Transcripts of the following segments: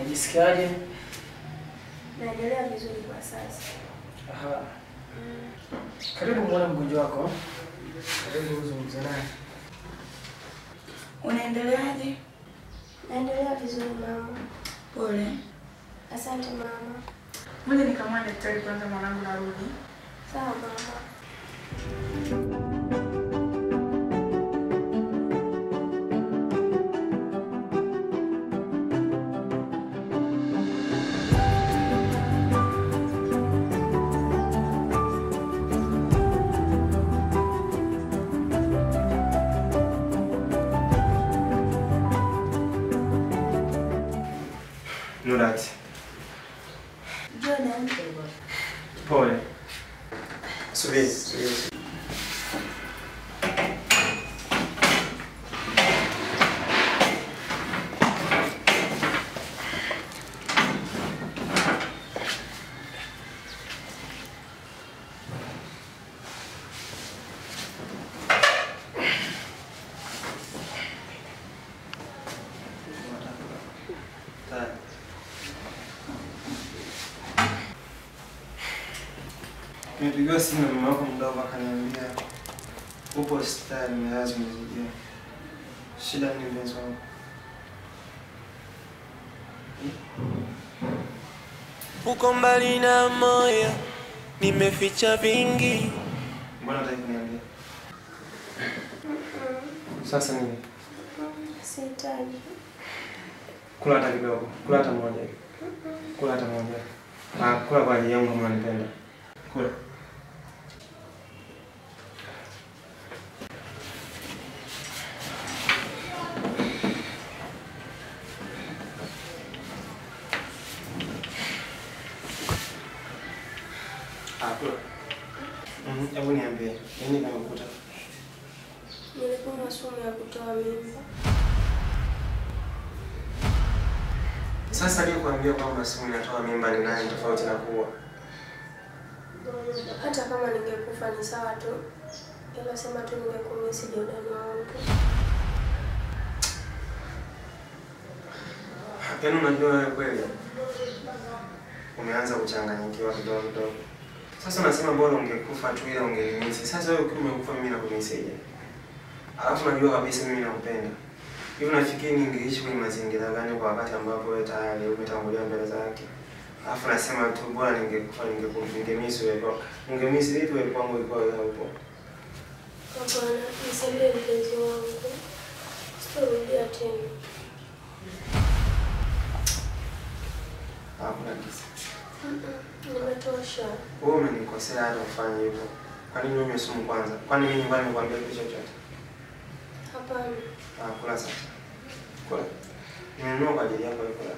Unajisikiaje? Naendelea vizuri kwa sasa. Aha. Karibu muone mgonjwa wako. Karibu uzungumze naye. Unaendeleaje? Naendelea vizuri mama. Pole. Asante mama. Ngoja nikamwone daktari kwanza, mwanangu narudi. Sawa mama. Nurat. Jordan. Pole. Subiri, subiri. Nimepigiwa simu na mama yako mdogo akaniambia upo hospitali umelazwa umezidiwa. Shida ni mpenzi wangu? Uko mbali na moyo, nimeficha vingi. Mbona hutaki kuniambia? Sasa nini? Sihitaji. Kula hata kidogo, kula hata moja. Kula hata moja. Ah, kula kwa ajili yangu kama unanipenda. Kula. Ah, kula. Hebu niambie, nini kimekukuta? Nilikunywa sumu ya kutoa mimba. Sasa aliyekuambia kwamba sumu inatoa mimba ni nani tofauti na kuua? Hata kama ningekufa ni sawa tu. Ila sema tu ningekumisi Jordan wangu. Yaani unajua wewe kweli umeanza kuchanganyikiwa kidogo kidogo. Sasa unasema bora ungekufa tu ila ungenimisi. Sasa wewe ukiwa umekufa mimi nakumisije? Alafu unajua kabisa mimi nakupenda. Hivi unafikiri ningeishi kwenye mazingira gani kwa wakati ambapo wewe tayari umetangulia mbele zake? Alafu nasema tu bora ningekufa ningemisi wewe. Ungemisi vipi wewe kwangu ilikuwa wewe haupo? Hapana, nisaidie mpenzi wangu. Sitarudia tena. Hakuna kisa. Nimetosha. Wewe umenikosea hata kufanya hivyo. Kwa nini unywe sumu kwanza? Kwani mimi nyumbani nikwambia kitu chochote? Hapana. Ah, kula sasa. Kula. Nimenunua kwa ajili yako kula.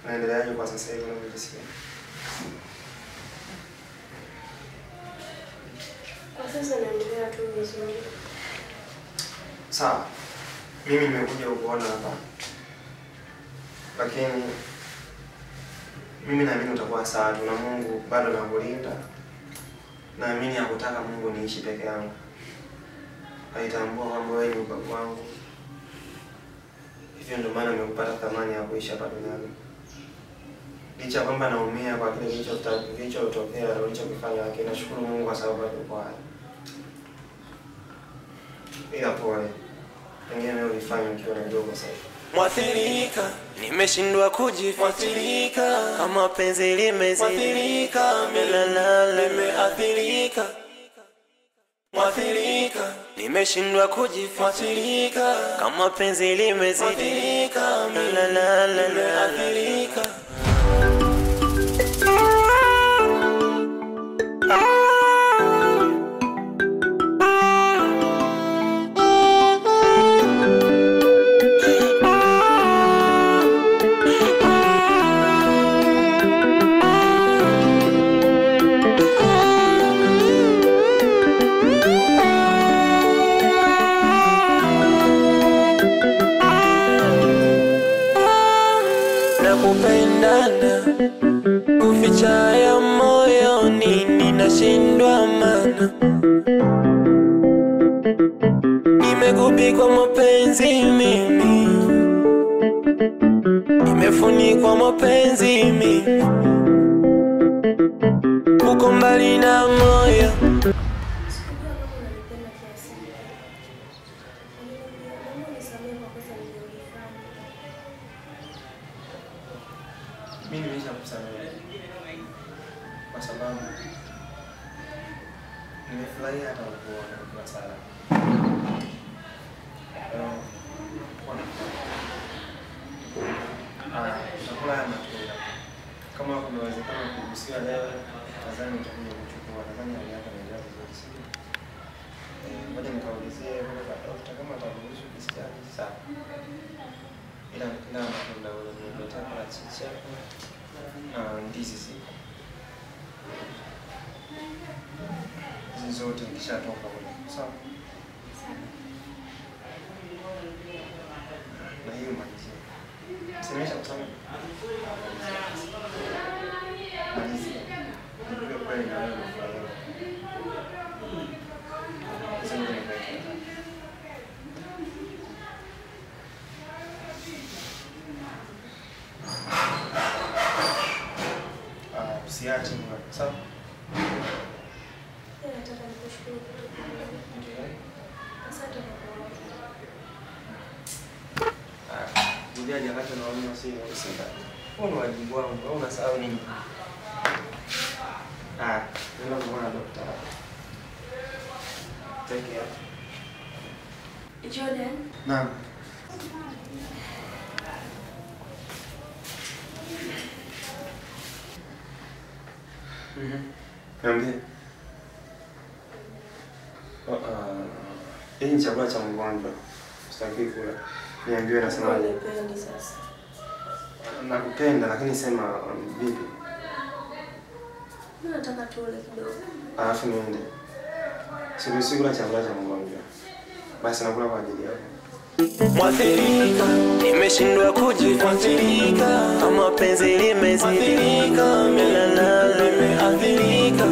Naendeleaje kwa sasa hivi unavyojisikia? Kwa sasa naendelea tu vizuri. Sawa. Mimi nimekuja kukuona hapa. Lakini mimi naamini utakuwa sawa tu na Mungu bado anakulinda. Naamini hakutaka Mungu niishi peke yangu. Alitambua kwamba wewe ni ubavu wangu. Hivyo ndio maana nimekupata thamani ya kuishi hapa duniani. Licha kwamba naumia kwa kile kilichotokea na ulichokifanya, lakini nashukuru Mungu kwa sababu bado uko hai. Ila pole. Pengine wewe ulifanya ukiwa mdogo sasa. Mwathirika, nimeshindwa kujifathirika. Kama penzi limezidika, nimeathirika. Mwathirika, nimeshindwa kujifathirika. Kama penzi limezidika, nimeathirika. Kupendana kuficha ya moyoni ninashindwa, mana Nimegubikwa mapenzi mimi, nimefunikwa mapenzi mimi, uko mbali na moyo. Sikujua kama unanipenda kiasi hiki. Lakini pia naomba unisamehe kwa kosa nililolifanya. Mimi nimeshakusamehe kwa sababu nimefurahia hata kukuona ukiwa salama. Utakula haya matunda. Kama kuna uwezekano wa kugusiwa leo, nadhani utakuja kuchukua. Nadhani hali yako inaendelea vizuri, sio? Ngoja nikaulizie kule kwa dokta kama ataruhusu discharge, sawa. Ila ila matunda wewe nimekuletea parachichi hapo na ndizi zipo. Hizi zote nikishatoka kule, sawa? Na hiyo malizia. Simesha kusamehe. Malizia. Nijue kweli na wewe umefurahia. Hizo ndio nikuwekea. Usiache bwana. Sawa? Pia nataka nikushukuru kitu kimoja. Kitu gani? Asante kwa kuona. Juliani wakati naumia sio usika. Huo ni wajibu wangu, au unasahau nini? Nenda kuona daktari. Take care. Jordan. Naam. Niambie. Hii ni chakula cha mgonjwa. Sitaki kula. Niambiwe nasemaje? Unipendi sasa. Nakupenda lakini sema vipi? Mimi nataka tule kidogo. Alafu niende. Siruhusi kula chakula cha mgonjwa. Basi nakula kwa ajili yako. Mwathirika, nimeshindwa kujifuathirika, kama penzi limezidika, nimeathirika.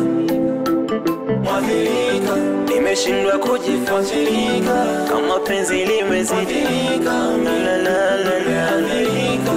Mwathirika, nimeshindwa kujifuathirika, kama penzi limezidika, nimeathirika.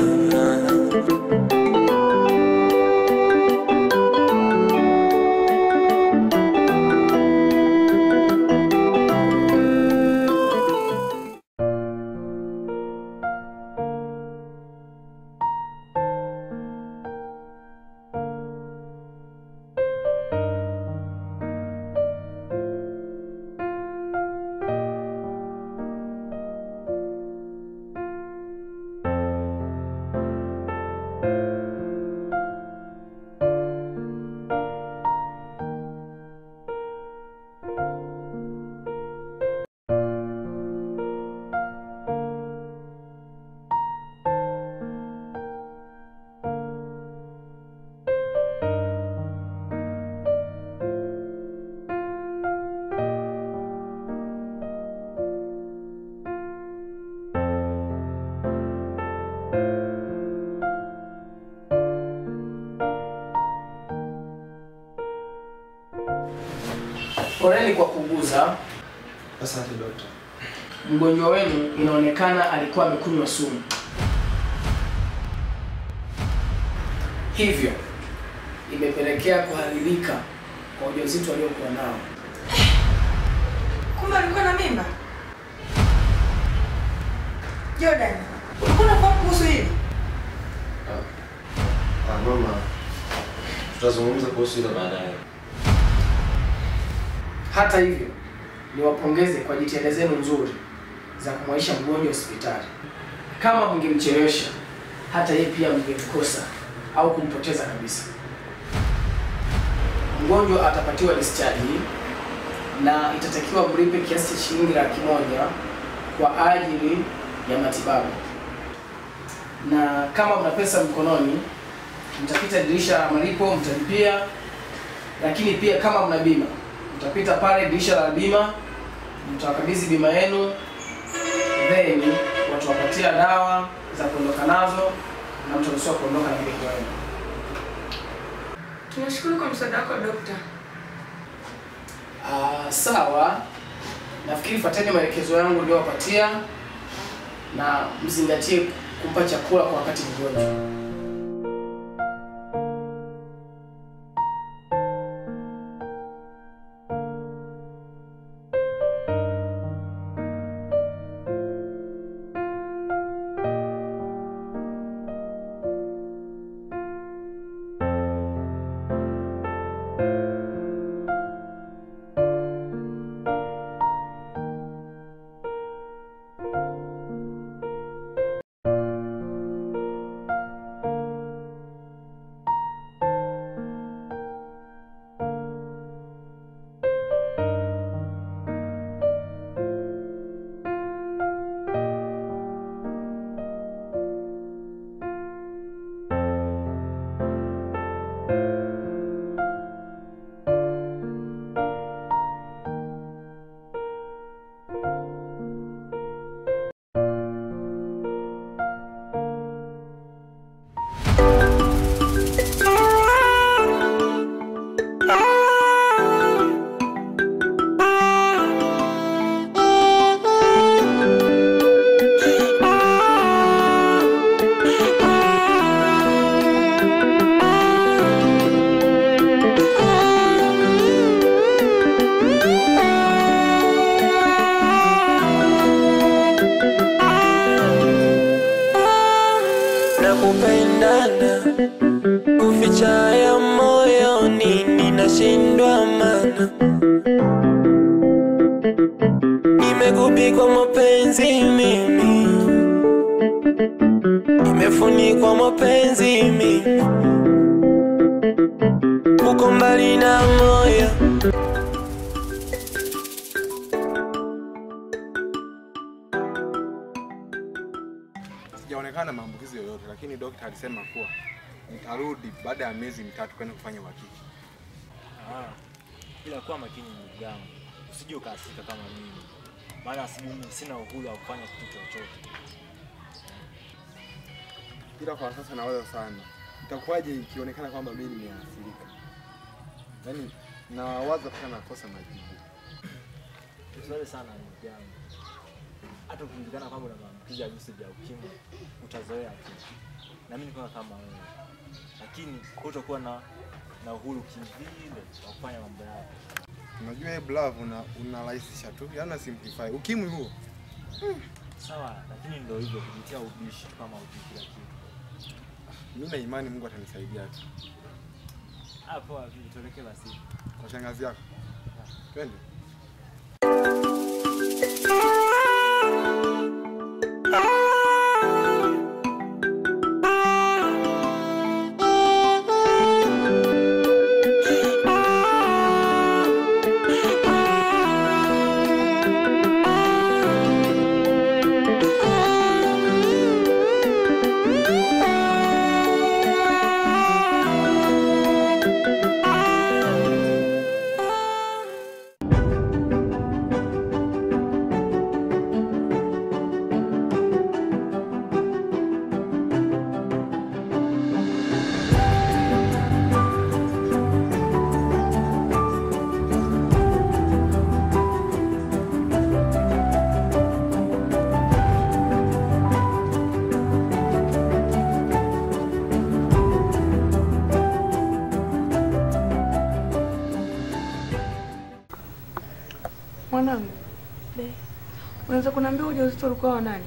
Poleni kwa kuuguza. Asante dokta. Mgonjwa wenu inaonekana alikuwa amekunywa sumu. Hivyo imepelekea kuharibika kwa ujauzito aliokuwa nao. Kumbe alikuwa na mimba? Jordan, ulikuwa unafahamu kuhusu hili? Mama, tutazungumza kuhusu hilo baadaye. Hata hivyo, niwapongeze kwa jitihada zenu nzuri za kumwaisha mgonjwa hospitali. Kama mngemchelewesha, hata yeye pia mngemkosa au kumpoteza kabisa. Mgonjwa atapatiwa discharge na itatakiwa mlipe kiasi cha shilingi 100,000 kwa ajili ya matibabu. Na kama mna pesa mkononi, mtapita dirisha la malipo mtalipia, lakini pia kama mna bima, mtapita pale dirisha la bima, mtawakabidhi bima yenu, then watawapatia dawa za kuondoka nazo na mtaruhusiwa kuondoka na mgonjwa wenu. Tunashukuru kwa msaada wako dokta. Sawa. Nafikiri fuateni maelekezo yangu niliyowapatia na mzingatie kumpa chakula kwa wakati mgonjwa. Kupendana kuficha ya moyoni ninashindwa, mana nimegubikwa mapenzi mimi, nimefunikwa mapenzi mimi, uko mbali na moyo. Sijaonekana maambukizi yoyote, lakini daktari alisema kuwa nitarudi baada ya miezi 3 kwenda kufanya uhakiki. Ila kuwa makini ndugu yangu, usije ukaathirika kama mimi. Maana sijui sina uhuru wa kufanya kitu chochote. Ila kwa sasa nawaza sana. Itakuwaje ikionekana kwamba mimi nimeathirika? Yaani nawaza paka nakosa majibu. Usiwaze sana ndugu yangu. Hata ukijulikana kwamba una maambukizi ya virusi vya ukimwi utazoea tu. Na mimi niko kama wewe. Lakini hutakuwa na uhuru kivile wa kufanya mambo yako. Unajua hii love unarahisisha tu, yaani una simplify. Ukimwi huo. Sawa, lakini ndio hivyo kujitia ubishi kama ujui kila kitu. Mimi na imani Mungu atanisaidia tu. Hapo vipi tuelekee basi. Kwa shangazi yako. Twende. Mwanangu, unaweza kuniambia ujauzito ulikuwa wa nani?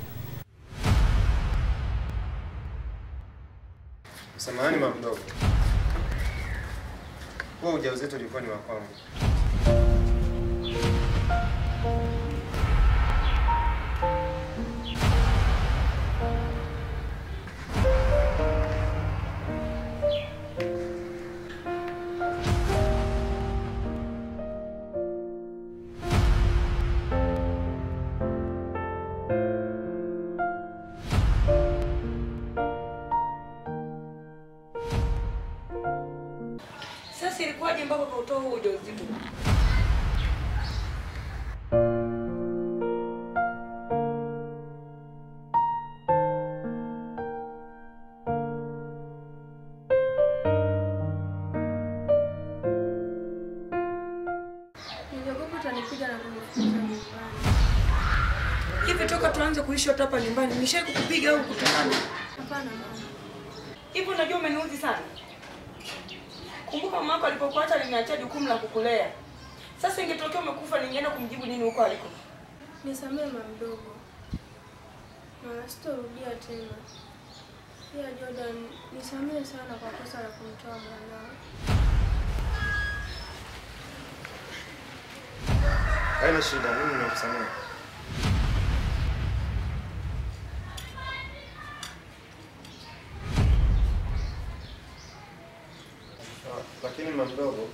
Samahani mama mdogo. Huo ujauzito ulikuwa ni wa kwangu. Sasa ilikuwaje mpaka ukautoa huo ujauzito? Niliogopa utanipiga na kunifukuza nyumbani. Hivi toka tuanze kuishi hapa nyumbani, nishawahi kukupiga au kukutukana? Hapana mama. Hivi unajua umeniudhi sana. Kumbuka mama yako alipokuacha aliniachia jukumu la kukulea. Sasa ingetokea umekufa ningeenda kumjibu nini huko aliko? Nisamehe mama mdogo. Na sitorudia tena. Pia Jordan, nisamehe sana kwa kosa la kumtoa mwanao. Haina shida, mimi ninakusamehe. Lakini mama mdogo,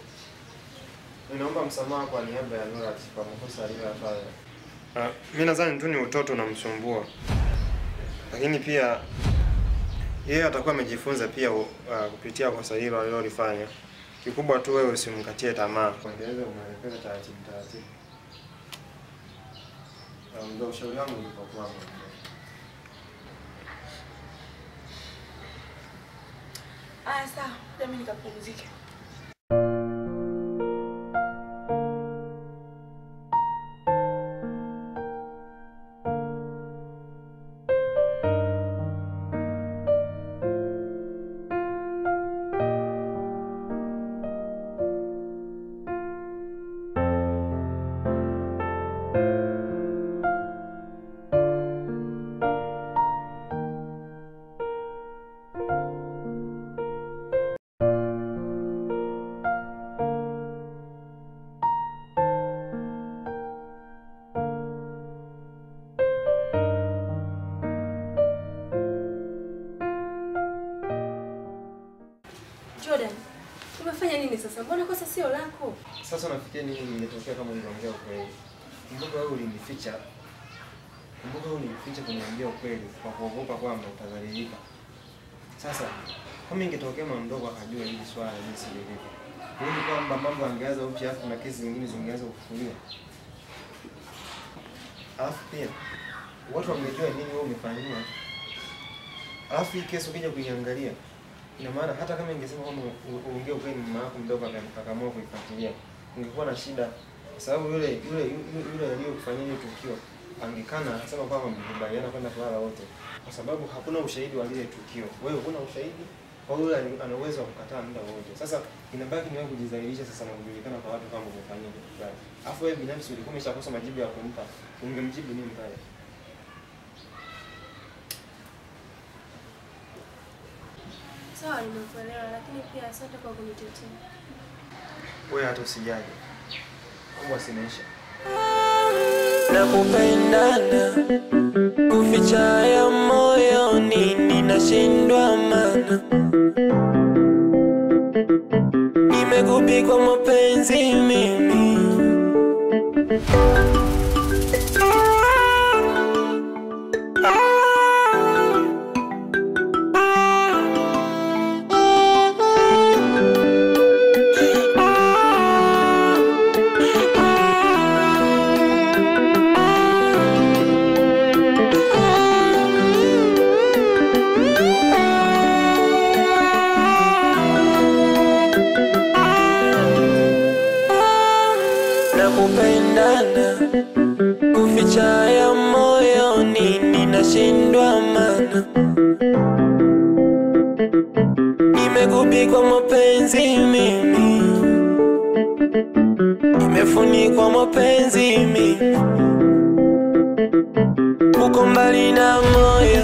ninaomba msamaha kwa niaba ya Nura kwa makosa aliyofanya. Mimi nadhani tu ni utoto unamsumbua. Lakini pia yeye atakuwa amejifunza pia kupitia kosa hilo alilolifanya. Kikubwa tu wewe usimkatie tamaa. Kuendeleza kumwelekeza taratibu taratibu. Ndio ushauri wangu kwa kwangu. Aya sawa, mimi nikapumzike. Jordan, umefanya nini sasa? Mbona kosa sio lako? Sasa unafikiri nini ningetokea kama ungeongea ukweli? Kumbuka wewe ulinificha. Kumbuka wewe ulinificha kuniambia ukweli kwa kuogopa kwamba utadhalilika. Sasa kama ingetokea mama mdogo akajua hili swala jinsi lilivyo, huoni kwamba mambo yangeanza upya afu na kesi zingine zingeanza kufufuliwa? Alafu pia watu wangejua nini wewe umefanywa. Alafu hii kesi ukija kuiangalia, ina maana hata kama ingesema kwamba uongee ukweli mama yako mdogo akaamua kuifuatilia, ungekuwa na shida kwa sababu yule aliyokufanyia hiyo tukio angekana akasema kwamba mkubaliana kwenda kulala wote, kwa sababu hakuna ushahidi wa lile tukio. Wewe huna ushahidi, kwa yule ana uwezo wa kukataa muda wote. Sasa inabaki ni wewe kujidhalilisha sasa na kujulikana kwa watu kama umefanyia kitu fulani. Alafu wewe binafsi ulikuwa umeshakosa majibu ya kumpa, ungemjibu nini pale? Sawa, nimekuelewa, lakini pia asante kwa kunitetea. Wewe hata usijali. Mambo yasimeisha. Nakupendana, kuficha ya moyoni ninashindwa mana. Nimegubikwa mapenzi mimi. Nakupendana, kuficha ya moyoni ninashindwa mana. Nimegubikwa mapenzi mimi, nimefunikwa mapenzi mimi. Uko mbali na moyo.